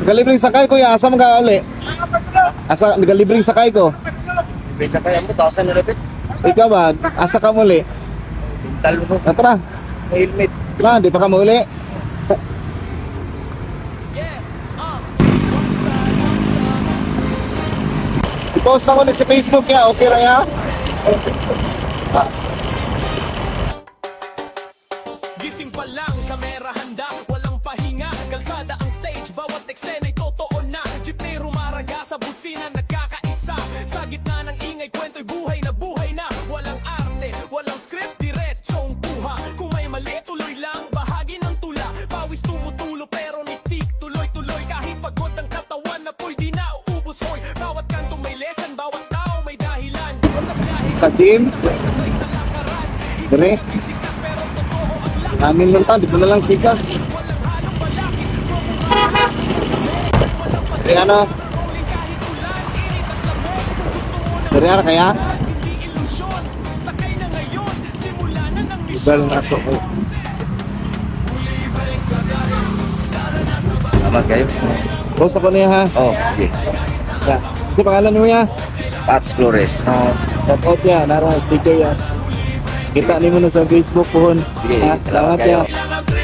Galibreng sakay, kuya, asa man ka uli? Asa galibreng sakay ko? Bisa kaya mo, tawasan na rapit. Ikaw ba? Asa ka muli? Tal mo, Ah, tara. may helmet. Na, di pa ka muli. I-post ako ulit sa Facebook ya, okay ra ya? Gising pa lang, kamera handa, walang pahinga. Kalsada ang stage, bawat eksena'y totoo na. Jeepney rumaraga sa busina, nagkakaisa. Sa gitna ng ingay, kwento'y buhay na buhay na. Walang arte, walang script, diretsong kuha. Kung may mali, tuloy lang, bahagi ng tula. Pawis tumutulo pero nitik, tuloy-tuloy. Kahit pagod ang katawan na po'y di na uubos, hoy. Bawat kanto may lesson, bawat tao may dahilan. Sa biyahe, Sa gym, sabay-sabay sa lakaran. Dire. Sikat pero totoo ang Amin lang ta, di pa na lang sikas. walang halong balakid. Kaya ano? Rolling kahit ulan, init at lamog. Kung gusto mo ng Dire ara kaya? hindi ilusyon, sakay na ngayon, simula na ng misyon. Ibal na to ko. Tama kayo? Post ako niya ha. Oh, sige. Ya. Kasi pangalan mo ya? Pats Flores. Ah, shout out ya, nara sticker ya. Kita nimo na sa Facebook pohon. Sige, Ha, salamat salamat ya. kayo.